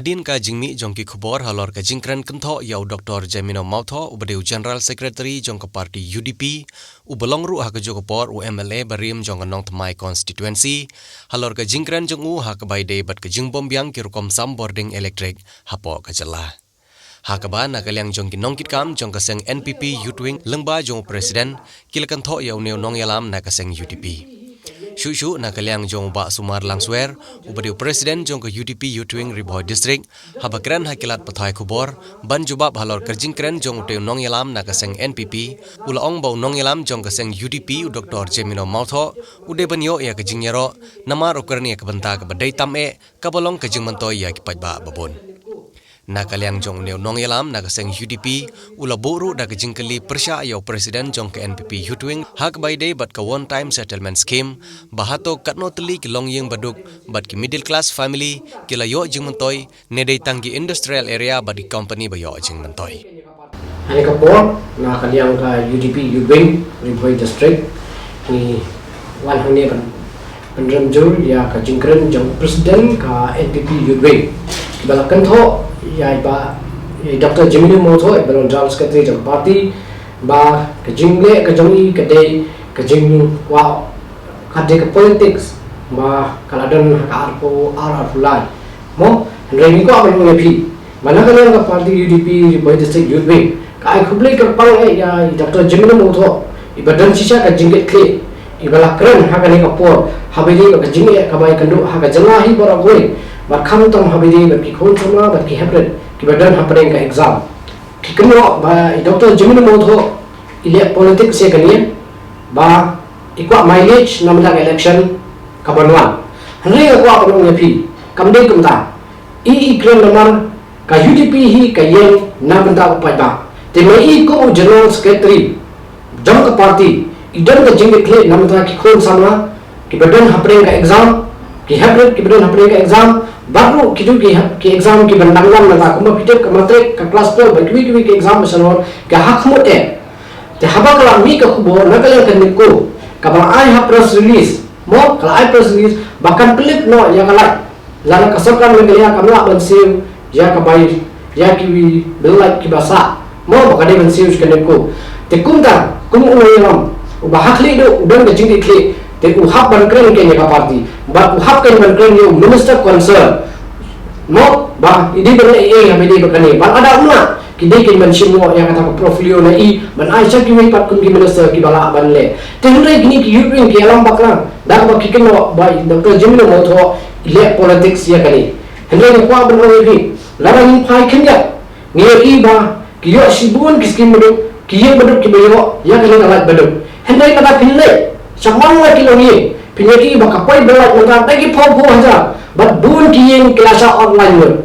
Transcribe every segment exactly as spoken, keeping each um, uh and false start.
Hadien ka jingmih jong ki khubor halor ka jingkren kynthoh ïa u Doktor Jemino Mawthoh, uba dei u General Secretary jong ka party U D P, uba long ruh ha kajuh ka por u M L A barim jong ka Nongthymmai constituency, halor ka jingkren jong u ha kaba ïadei bad ka jingbym biang ki rukom sam bording elektrik hapoh ka jylla. Ha kaba na ka liang jong ki nongkitkam jong ka seng N P P Youth Wing lyngba jong u President, ki la kynthoh ïa une u nongïalam na ka seng U D P. Shuh shuh na ka liang jong u Bah Sumar Langswer, uba dei u President jong ka U D P Youth Wing Ri Bhoi District, haba kren ha ki lad pathai khubor ban jubab halor ka jingkren jong utei u nongïalam na ka seng N P P, u la ong ba u nongïalam jong ka seng U D P u Doktor Jemino Mawthoh u dei ban ïoh ïa ka jingïaroh, namar u kren ïa ka bynta kaba dei tam eh, kaba long ka jingmyntoi ïa ki paidbah babun. Na ka liang jong une u nongïalam na ka seng U D P, u la buh ruh da ka jingkylli pyrshah ïa u President jong ka N P P Youth Wing ha kaba ïadei bad ka One Time Settlement Scheme, ba hato katno tylli ki longïing baduk bad ki middle class family ki la ïoh jingmyntoi, ne dei tang ki industrial area bad ki company ba ïoh jingmyntoi. Ha kane ka por, na ka liang ka U D P Youth Wing Ri Bhoi District, ngi wan hangne ban pynrem jur ïa ka jingkren jong u President ka N P P Youth Wing, ba la kynthoh ïa i Bah, ïa i Doktor Jemino Mawthoh, iba long General Secretary jong ka party, ba ka jingleh ka jong i ka dei ka jingkwah, ka dei ka politics, ba ka la don ha ka arphew ar arphew lai. Mo, hynrei ngi kwah ban ong ïa phi ba na ka liang ka party U D P Ri Bhoi District Youth Wing ka ai khublei kyrpang eh ïa i Doktor Jemino Mawthoh, iba don shisha ka jingkitkhlieh, iba la kren ha kane ka por, haba ïadei bad ka jingeh kaba ïakynduh ha ka jylla hi baroh kawei, bad khamtam haba ïadei bad ki khun samla bad ki heprit kiba don hapdeng ka exam. Ki kynnoh ba i Doktor Jemino Mawthoh i leh politics ïa kane, ba i kwah mileage na bynta ka election kaban wan. Hynrei nga kwah ban ong ïa phi, kam dei kumta. I, i kren namar ka U D P hi ka ïeng na bynta u paidbah. Te ma i kum u General Secretary jong ka party, i don ka jingkitkhlieh na bynta ki khun samla kiba don hapdeng ka exam, ki heprit kiba don hapdeng ka exam, bad ruh kito ki hep-, ki exam kiban dang wan mynta, kumba phi tip ka matric, ka class twelve bad kiwei kiwei ki exam ba shalor, ka ha khmut eh. Te haba ka la mih ka khubor na ka liang ka NEEPCO, kaba la ai ha press release, mo, ka la ai press release ba kan pynlip noh ïa ka light. Lada ka sorkar Meghalaya kam lah ban siew ïa ka bai, ïa kiwei bill light kiba sah, mo, ba ka dei ban siew sha ka NEEPCO. Te kumta, kum u nongïalam uba ha khlieh duh, u don ka jingkitkhlieh, te u hap ban kren kein ïa ka party, bad u hap kein ban kren ïa u minister concern, mo, ba i dei ban leh ei ei haba ïadei bad kane, bad lada um lah, ki dei kein ban shim noh ïa kata ka portfolio na i ban ai sha kiwei pat kum ki minister kiba lah ban leh. Te hynrei kine ki Youth Wing ki ïalam bakla da kaba ki kynnoh ba i Doktor Jemino Mawthoh i leh politics ïa kane. Hynrei nga kwah ban ong ïa phi, lada ngin phai khyndiat, ngi ïohi ba ki ïoh shibun ki skim baduk, ki ïing baduk kiba ïoh ïa kane ka light baduk. Hynrei lada phin leit sha man la ki longïing, phin ïohi ba ka poi bill light mynta da ki phew phew hajar, bad bun ki ïing ki la shah online mode.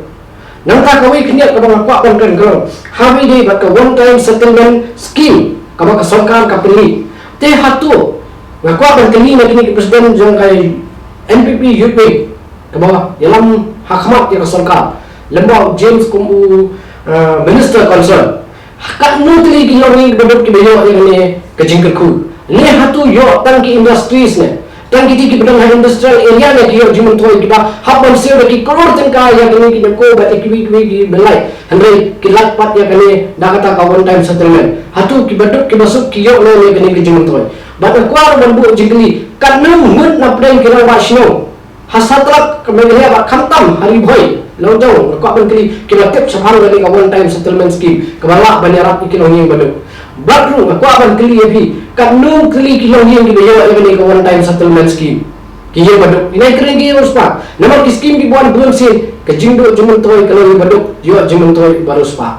Nangta kawei khyndiat kaba nga kwah ban kren ka long haba ïadei bad ka One Time Settlement Scheme kaba ka sorkar ka pynlih. Te hato, nga kwah ban kylli na kine ki president jong ka N P P Youth Wing, kaba ïalam ha khmat ïa ka sorkar, lem bad u James kum u, eh, minister concern. Katno tylli ki longïing kiba duk kiba ïoh ïa kane ka jingkyrkhu? Leh hato ïoh tang ki industries ne tang kiti kiba don ha industrial area ne ki ïoh jingmyntoi kiba hap ban siew da ki klur tyngka ïa kine ki NEEPCO bad ïa kiwei kiwei ki bill light? Hynrei ki lait pat ïa kane da kata ka One Time Settlement. Hato kiba duk kiba suk ki ïoh ne ïa kane ka jingmyntoi? Bad nga kwah ban buh jingkylli, katno ngut na pdeng ki rangbah shnong ha satlak ka Meghalaya bad khamtam ha Ri Bhoi Lawjong, nga kwah ban kylli, kiba tip shaphang kane ka One Time Settlement Scheme kaba lah ban ïarap ïa ki longïing baduk? Bad ruh nga kwah ban kylli ïa phi, katno tylli ki longïing kiba ïoh ïa kane ka One Time Settlement Scheme? Ki ïing baduk, ïa kane ka ïing riewspah. Namar ki skim kiba wan bun sien, ka jingduh jingmyntoi ka long ïa baduk ïoh jingmyntoi bariewspah.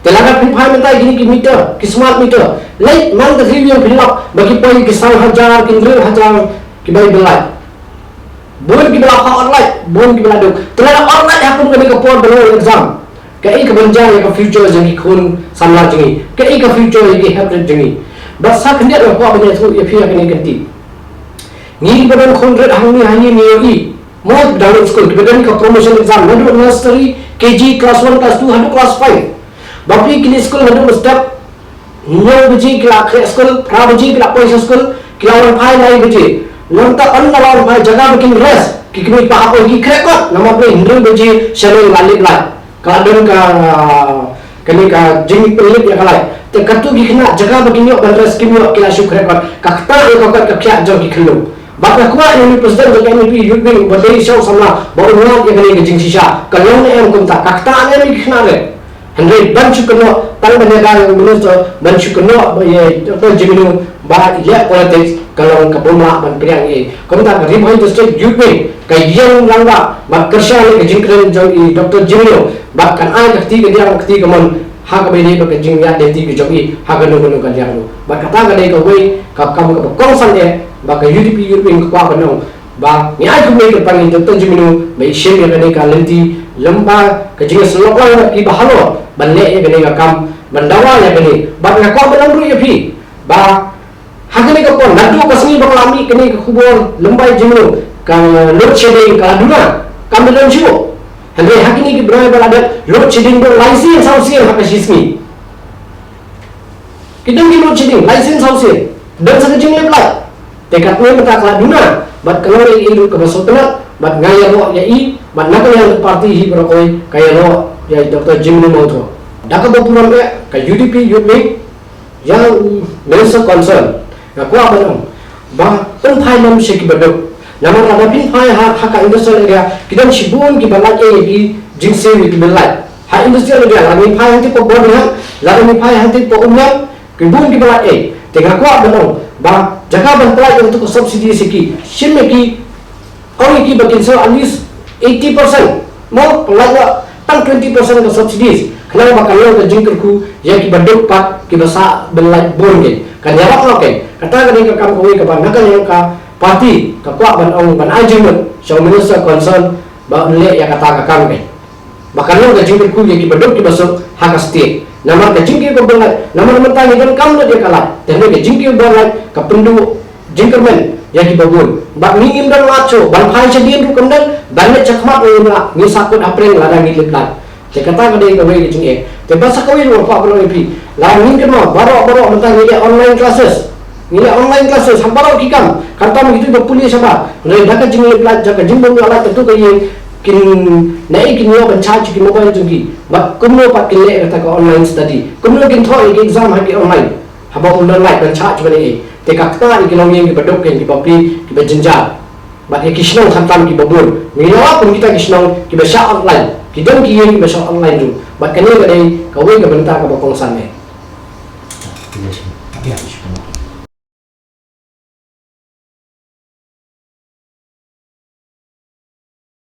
Te lada phin phai mynta kine ki meter, ki smart meter, leit man ka three wheel phin lap ba ki poi ki san hajar, ki hynriew hajar ki bai bill light. Bun kiba la phah ot light, bun kiba la duk. Te lada ot light ha kum kane ka por ba long exam, kaei kaban jia ïa ka future jong ki khun samla jong ngi? Kaei ka future ïa ki heprit jong ngi? Bad sa khyndiat nga kwah ban ïathuh ïa phi ha kane ka kynti. Ngi kiba don khun rit hangne ha ïing ngi ïohi, mo, kiba dang leit skul, kiba don ka promotion exam naduh nursery, K G, class one, class two haduh class five. Bapli ki leit skul naduh mynstep hynñiew baje ki la khreh skul, phra baje ki la poi sha skul, ki la wan phai lai baje. Nangta ynda la wan phai jaka ba kin rest, ki kmie ki kpa ha poi ki khreh kot, namar balei? Hynriew baje shaneng la lip light. Ka la don ka, kane ka jingpynlip ïa ka light. Te katto ki khynnah jaka ba kin ïoh ban rest kim ïoh, ki la shu khreh kot. Ka ktah ïa ka kot ka khiah jong ki khyllung. Bad nga kwah ïa u president jong ka N P P Youth Wing ba dei u samla ba un lad ïa kane ka jingshisha. Ka long ne em kumta, ka ktah ne em ïa ki khynnah re? Hynrei ban shu kynnoh tang ban ïada ïa u minister, ban shu kynnoh ba ïa Doctor Jemino ba i leh politics, ka long ka bym lah ban pdiang ei. Kumta ka Ri Bhoi District Youth Wing ka ïeng lang bha bad kyrshan ïa ka jingkren jong i Doctor Jemino bad kan ai ka kti kadiang kti kamon ha kaba ïadei bad ka jingïaid lynti ka jong i ha kano kano ka liang ruh. Bad kata ka dei kawei ka kam kaba kongsan eh ba ka U D P Youth Wing ka kwah ban ong ba ngi ai kumne kyrpang ïa i Doctor Jemino ba i shim ïa kane ka lynti lem bad ka jingïasyllok lang bad kiba halor ban leh ïa kane ka kam, ban dawa ïa kane. Bad nga kwah ban ong ruh ïa phi ba ha kane ka por, naduh ka sngi ba nga la mih kane ka khubor lem bad i Jemino, ka load shedding ka la duna, kam don shuh. Hynrei ha kine ki bnai ba la dep, load shedding don lai sien saw sien ha ka shi sngi. Ki don ki load shedding lai sien saw sien, don sa ka jinglip light. Te katne mynta ka la duna, bad ka long ïa i ruh kaba sngewtynnat, bad nga ïaroh ïa i, bad na ka liang ka party hi baroh kawei, ka ïaroh ïa i Doctor Jemino Mawthoh. Da kaba burom eh ka U D P Youth Wing, ïa u minister concern, nga kwah ban ong ba pynphai lem sha kiba duk. Namar lada phin phai ha, ha ka industrial area, ki don shibun kiba lait ei ïa ki jingsiew ïa ki bill light. Ha industrial area, lada ngi phai hangtei pa Byrnihat, lada ngi phai hangtei pa Umlang, ki bun kiba lait ei. Te nga kwah ban ong ba jaka ban pynlait ïa katu ka subsidy sha ki, shim ïa ki, ong ïa ki ba kin siew at least eighty percent, mo, pynlait noh tang twenty percent ka subsidies, khnang ba kan long ka jingkyrkhu ïa kiba duk pat, kiba sah bill light bun kein. Kan ïarap noh kein. Kata ka dei ka kam kawei kaba na ka liang ka party ka kwah ban ong, ban ai jingmut sha u minister concern ba un leh ïa kata ka kam kein. Ba kan long ka jingkyrkhu ïa kiba duk kiba suk ha ka state. Namar ka jingkiew ka bill light, namar mynta ngi donkam lut ïa ka light, te hynrei ka jingkiew bill light ka pynduh jingkyrmen ïa kiba bun. Bad ngi ngim don lad shuh ban phai shadien ruh kam don, ban leit shakhmat ruh ngim lah, ngi sahkut ha pdeng lada ngi lip light. Te kata ka dei kawei ka jingeh. Te bad sa kawei ruh nga kwah ban ong ïa phi, lada ngin kynmaw, baroh baroh mynta ngi leh online classes. Ngi leh online classes ha baroh ki kam. Khamtam kito kiba pule shabar. Hynrei da ka jinglip light, da ka jingbym ïoh light, katu ka ïing, kin, naei kin ïoh ban charge ki mobile jong ki? Bad kumno pat kin leh kata ka online study? Kumno kin thoh ïa ki exam ha ki online haba ym don light ban charge ban ei ei? Te ka ktah ïa ki longïing kiba duk kein, kiba phi, kiba jynjar. Bad ïa ki shnong khamtam kiba bun. Ngi ïoh kum kita ki shnong kiba shah online. Ki don ki ïing kiba shah online ruh. Bad kane ka dei kawei ka bynta kaba kongsan eh.